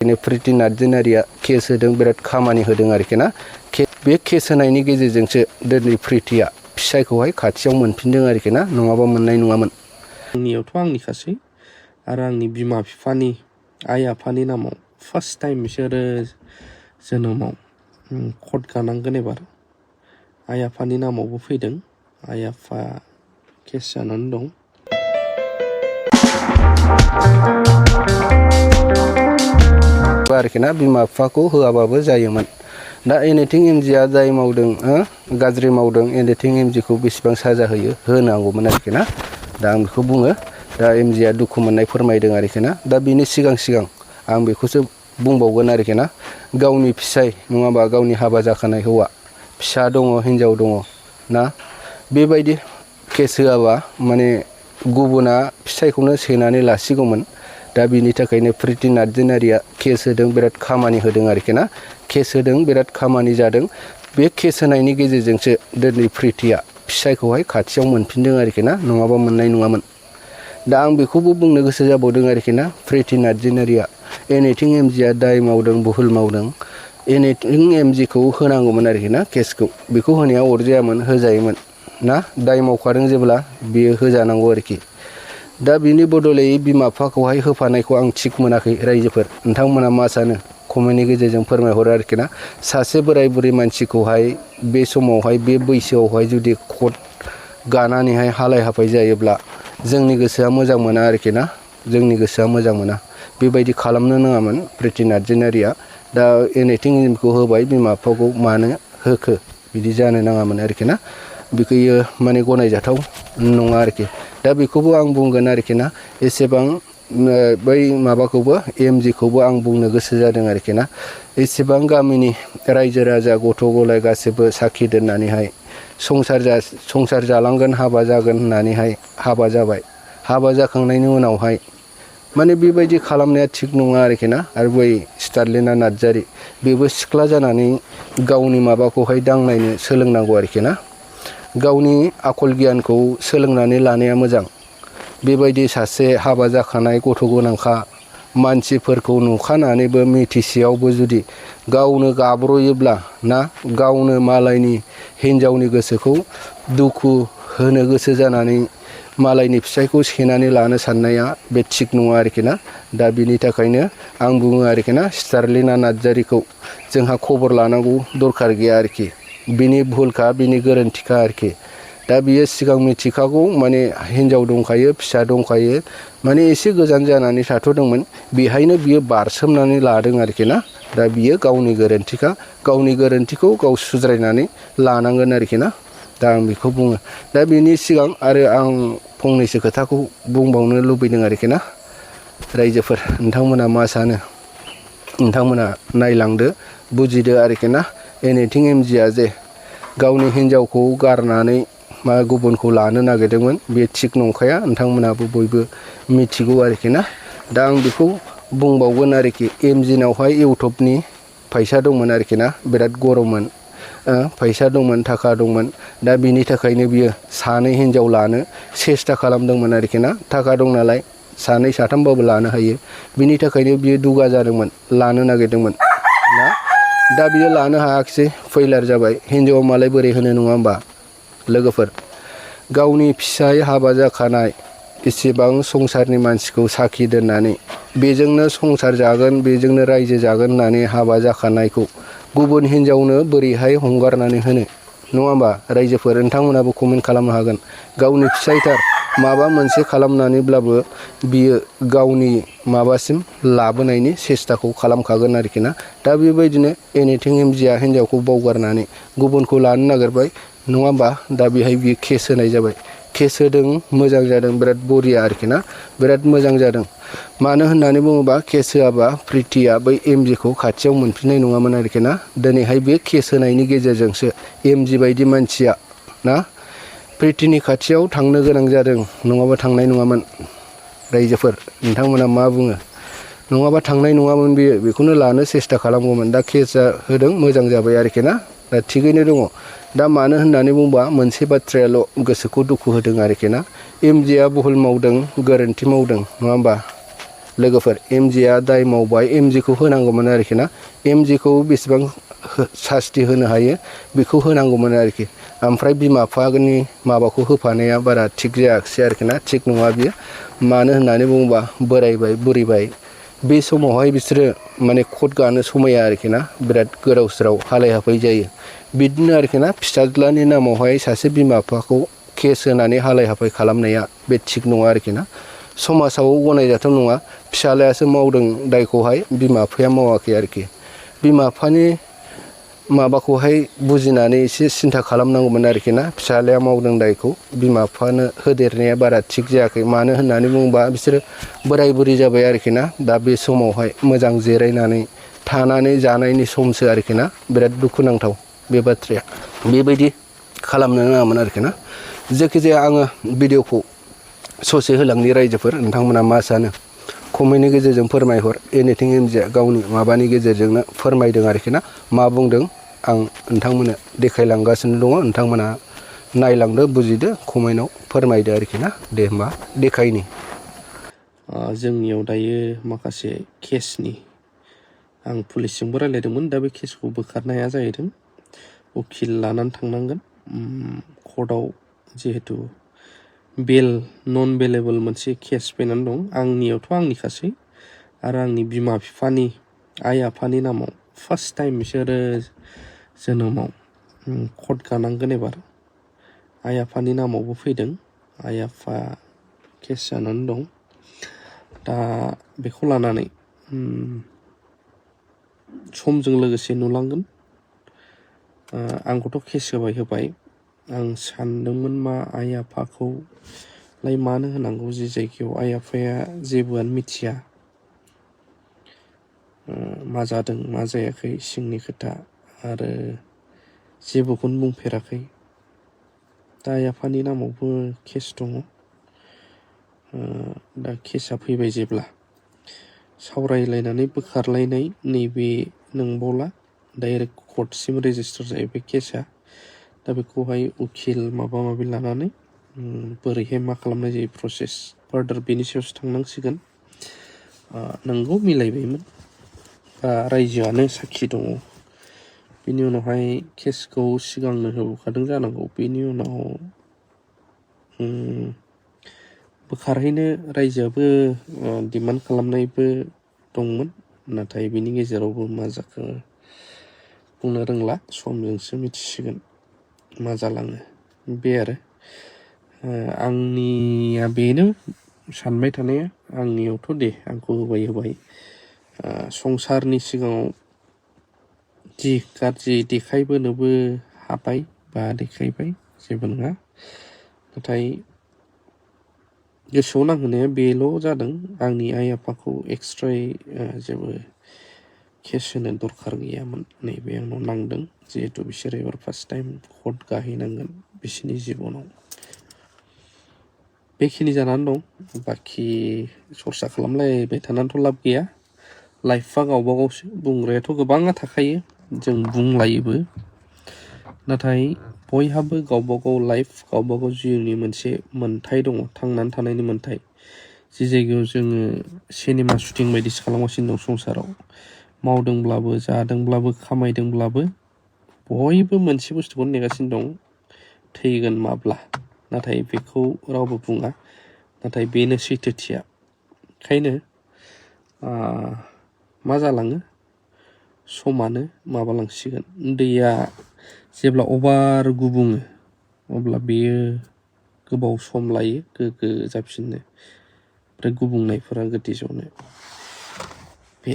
प्रिति नार्जारिया case होदों बिराद खामानि होदों आरोखि ना बे केस होनायनि गेजेरजोंसो दिनै प्रितिया फिसायखौहाय खाथियाव मोनफिनदों आरोखि ना नङाबा मोननाय नङामोन। आंनियावथ' आंनिखासै आरो आंनि बिमा बिफानि आइ आफानि नामाव फार्स्ट टाइम बिसोरो जोनोमाव कट गानांगोन एबार आइ आफानि नामावबो फैदों आइ आफा केस जानानै दं। आरोखि ना बिमा बिफाखौ होआबाबो जायोमोन। दा एनिथिं एमजिआ जाय मावदों गाज्रि मावदों एनिथिं एमजिखौ बेसेबां साजा होयो होनांगौमोन आरोखि ना। दा आं बेखौ बुङो दा एमजिआ दुखु मोननाय फोरमायदों आरोखि ना। दा बिनि सिगां आं बेखौसो बुंबावगोन आरोखि ना गावनि फिसाय नङाबा गावनि हाबा जाखानाय हौवा फिसा दङ हिन्जाव दङ ना बेबायदि केस होआबा माने गुबुना फिसायखौनो सेनानै लासिगौमोन। दा बिनि थाखायनो प्रिति नार्जारिया केस होदों बिराद खामानि होदों आरोखि ना केस होदों बिराद खामानि जादों। बे केस होनायनि गेजेरजोंसो दिनै प्रितिया फिसायखौहाय खाथियाव मोनफिनदों आरोखि ना नङाबा मोननाय नङामोन। दा आं बेखौबो बुंनो गोसो जाबावदों आरोखि ना प्रिति नार्जारिया एनिथिं एमजिआ दाय मावदों भुल मावदों एनिथिं एमजिखौ होनांगौमोन आरोखि ना केसखौ बेखौ होनाया अरजायामोन होजायोमोन ना दाय मावखादों जेब्ला बियो होजानांगौ आरोखि। दा बिनि बदलै बिमा बिफाखौहाय होफानायखौ आं थिग मोनाखै। रायजोफोर नोंथांमोना मा सानो कमेन्टनि गेजेरजों फोरमायहरो आरोखि ना। सासे बोराय बुरै मानसिखौहाय बे समावहाय बे बैसोआवहाय जुदि कट गानानैहाय हालाय हाफाय जायोब्ला जोंनि गोसोआ मोजां मोना आरोखि ना जोंनि गोसोआ मोजां मोना। बेबायदि खालामनो नाङामोन प्रिति नार्जारिया। दा एनिथिं एमजिखौ होबाय बिमा बिफाखौ मानो होखो बिदि जानो नाङामोन आरोखि ना बेखौ माने गनायजाथाव नङा आरोखि। दा बेखौबो आं बुंगोन आरोखि ना एसेबां बै माबाखौबो एमजिखौबो आं बुंनो गोसो जादों आरोखि ना एसेबां गामिनि रायजो राजा गथ' गलाय गासैबो साखि दोननानैहाय संसार जालांगोन हाबा जागोन होननानैहाय हाबा जाबाय। हाबा जाखांनायनि उनावहाय माने बेबायदि खालामनाया थिग नङा आरोखि ना। आरो बै स्टारलिना नार्जारि बेबो सिख्ला जानानै गावनि माबाखौहाय दांनायनो सोलोंनांगौ आरोखि ना गावनि आखल गियानखौ सोलोंनानै लानाया मोजां। बेबायदि सासे हाबा जाखानाय गथ' गोनांखा मानसिफोरखौ नुखानानैबो मिथिसेयावबो जुदि गावनो गाब्र'योब्ला ना गावनो मालायनि हिन्जावनि गोसोखौ दुखु होनो गोसो जानानै मालायनि फिसायखौ सेनानै लानो साननाया बे थिग नङा आरोखि ना। दा बिनि थाखायनो आं बुङो आरोखि ना स्टारलिना नार्जारिखौ जोंहा खबर लानांगौ दरखार गैया आरोखि बिनि भुलखा बिनि गोरोन्थिखा आरोखि। दा बियो सिगां मिथिखागौ माने हिन्जाव दंखायो फिसा दंखायो माने एसे गोजान जानानै थाथ'दोंमोन बेहायनो बियो बारसोमनानै लादों आरोखि ना। दा बियो गावनि गोरोन्थिखा गावनि गोरोन्थिखौ गाव सुद्रायनानै लानांगोन आरोखि ना। दा आं बेखौ बुङो। दा बेनि सिगां आरो आं फंनैसो खोथाखौ बुंबावनो लुबैदों आरोखि ना रायजोफोर नोंथांमोना मा सानो नोंथांमोना नायलांदो बुजिदो आरोखि ना। एनिथिं एमजिआ जे गावनि हिन्जावखौ गारनानै गुबुनखौ लानो नागिरदोंमोन बे थिग नंखाया नोंथांमोनाबो बयबो मिथिगौ आरोखि ना। दा आं बेखौ बुंबावगोन आरोखि एमजिनावहाय इउटुबनि फैसा दंमोन आरोखि ना बिराद गरममोन फैसा दंमोन थाखा दंमोन। दा बिनि थाखायनो बियो सानै हिन्जाव लानो सेस्था खालामदोंमोन आरोखि ना थाखा दं नालाय सानै साथामबाबो लानो हायो बिनि थाखायनो बियो दुगा जादोंमोन लानो नागिरदोंमोन ना। दा बियो लानो हायाखिसै फैलार जाबाय हिन्जावा मालाय बोरै होनो नङा होमबा लोगोफोर। गावनि फिसाय हाबा जाखानाय इसेबां संसारनि मानसिखौ साखि दोननानै बेजोंनो संसार जागोन बेजोंनो रायजो जागोन होननानै हाबा जाखानायखौ गुबुन हिन्जावनो बोरैहाय हंगारनानै होनो नङा होमबा रायजोफोर। नोंथांमोनाबो कमेन्ट खालामनो हागोन गावनि फिसायथार माबा मोनसे खालामनानैब्लाबो बियो गावनि माबासिम लाबोनायनि सेस्थाखौ खालामखागोन आरोखि ना। दा बेबायदिनो एनिथिं एमजिआ हिन्जावखौ बावगारनानै गुबुनखौ लानो नागिरबाय नङा होमबा। दा बेहाय बियो केस होनाय जाबाय केस होदों मोजां जादों बिराद बरिया आरोखि ना बिराद मोजां जादों। मानो होननानै बुङोबा केस होआबा प्रितिया बै एमजिखौ खाथियाव मोनफिननाय नङामोन आरोखि ना। दिनैहाय बे केस होनायनि गेजेरजोंसो एमजि बायदि मानसिया ना प्रितिनि खाथियाव थांनो गोनां जादों नङाबा थांनाय नङामोन। रायजोफोर नोंथांमोना मा बुङो नङाबा थांनाय नङामोन बियो बेखौनो लानो सेस्था खालामगौमोन। दा केस होदों मोजां जाबाय आरोखि ना दा थिगैनो दङ। दा मानो होननानै बुंबा मोनसे बाथ्रायाल' गोसोखौ दुखु होदों आरोखि ना एमजिआ भुल मावदों गोरोन्थि मावदों नङा होमबा लोगोफोर एमजिआ दाय मावबाय एमजिखौ होनांगौमोन आरोखि ना एमजिखौ बेसेबां सास्ति होनो हायो बेखौ होनांगौमोन आरोखि ओमफ्राय बिमा बिफानि माबाखौ होफानाया बारा थिग जायाखिसै आरोखि ना थिग नङा बियो मानो होननानै बुङोबा बोरायबाय बुरिबाय बे समावहाय बिसोरो माने कट गानो समाया आरोखि ना बिराद गोदाव सोराव हालाय हाफाय जायो बिदिनो आरोखि ना फिसाज्लानि नामावहाय सासे बिमा बिफाखौ केस होनानै हालाय हाफाय खालामनाया बे थिग नङा आरोखि ना समाजाव गनायजाथाव नङा फिसालायासो मावदों दायखौहाय बिमा बिफाया मावाखै आरोखि बिमा बिफानि माबाखौहाय बुजिनानै एसे सिन्था खालामनांगौमोन आरोखि ना फिसालाया मावदों दायखौ बिमा बिफानो होदेरनाया बारा थिग जायाखै मानो होननानै बुङोबा बिसोरो बोराय बुरि जाबाय आरोखि ना दा बे समावहाय मोजां जिरायनानै थानानै जानायनि समसो आरोखि ना बिराद दुखुनांथाव बे बाथ्राया बेबायदि खालामनो नाङामोन आरोखि ना जायखिजाया आङो भिडिअखौ ससे होलांनि रायजोफोर नोंथांमोना मा सानो कमेन्टनि गेजेरजों फोरमायहर एनिथिं एमजिआ गावनि माबानि गेजेरजोंनो फोरमायदों आरोखि ना मा बुंदों आं नोंथांमोननो देखायलांगासिनो दङ नोंथांमोना नायलांदो बुजिदो कमेन्टआव फोरमायदो आरोखि ना दे होमबा देखायनि जोंनियाव दायो माखासे केसनि आं पुलिसजोंबो रायलायदोंमोन दा बे केसखौ बोखारनो हाया जाहैदों उकिल लानानै थांनांगोन कर्टआव जिहेथु बेल नन बेलेबल मोनसे केस फैनानै दं आंनियावथ' आंनिखासै आरो आंनि बिमा बिफानि आइ आफानि नामाव फार्स्ट टाइम बिसोरो जोनोमाव कर्ट गानांगोन एबार आइ आफानि नामावबो फैदों आइ आफा केस जानानै दं दा बेखौ लानानै समजों लोगोसे नुलांगोन आंखौथ' केस होबाय आं सानदोंमोन मा आइ आफाखौलाय मानो होनांगौ जि जायगायाव आइ आफाया जेबोआनो मिथिया मा जादों मा जायाखै सिंनि खोथा आरो जेबोखौनो बुंफेराखै दा आइ आफानि नामावबो केस दङ दा केसा फैबाय जेब्ला सावरायलायनानै बोखारलायनाय नैबे नंबावला डाइरेक्ट कर्टसिम रेजिस्टार जायो बे केसा दा बेखौहाय उकिल माबा माबि लानानै बोरैहाय मा खालामनाय जायो प्रसेस फार्दार बेनि सायावसो थांनांसिगोन नंगौ मिलायबायमोन रायजोआनो साखि दङ बेनि उनावहाय केसखौ सिगांनो होबोखादों जानांगौ बेनि उनाव बोखारहैनो रायजोआबो डिमान्ड खालामनायबो दंमोन नाथाय बिनि गेजेरावबो मा जाखो बुंनो रोंला समजोंसो मिथिसिगोन मा जालाङो बे आरो आंनिया बेनो सानबाय थानाया आंनियावथ' दे आंखौ होबाय संसारनि सिगाङाव जि गाज्रि देखायबोनोबो हाबाय बा देखायबाय जेबो नङा नाथाय गोसोआव नांहोनाया बेल' जादों आंनि आइ आफाखौ एक्सट्रायै जेबो केस होनो दरखार गैयामोन नैबे आंनाव नांदों जिहेथु बिसोरो एबार फार्स्ट टाइम कर्ट गाहैनांगोन बिसोरनि जिबनाव बेखिनि जानानै दं बाखि सरसा खालामलायबाय थानानैथ' लाब गैया लाइफआ गावबा गावसो बुंग्रायाथ' गोबाङा थाखायो जों बुंलायोबो नाथाय बयहाबो गावबा गाव लाइफ गावबा गाव जिउनि मोनसे मोन्थाय दङ थांनानै थानायनि मोन्थाय जि जायगायाव जोङो सिनेमा शुटिं बायदिसो खालामगासिनो दं संसाराव मावदोंब्लाबो जादोंब्लाबो खामायदोंब्लाबो बयबो मोनसे बुस्थुखौनो नेगासिनो दं थैगोन माब्ला नाथाय बेखौ रावबो बुङा नाथाय बेनो सैथोथिया ओंखायनो मा जालाङो समानो माबालांसिगोन दैया जेब्ला अभार गुबुङो अब्ला बेयो गोबाव सम लायो गोग्गो जाफिननो ओमफ्राय गुबुंनायफोरा गोदि जनो बे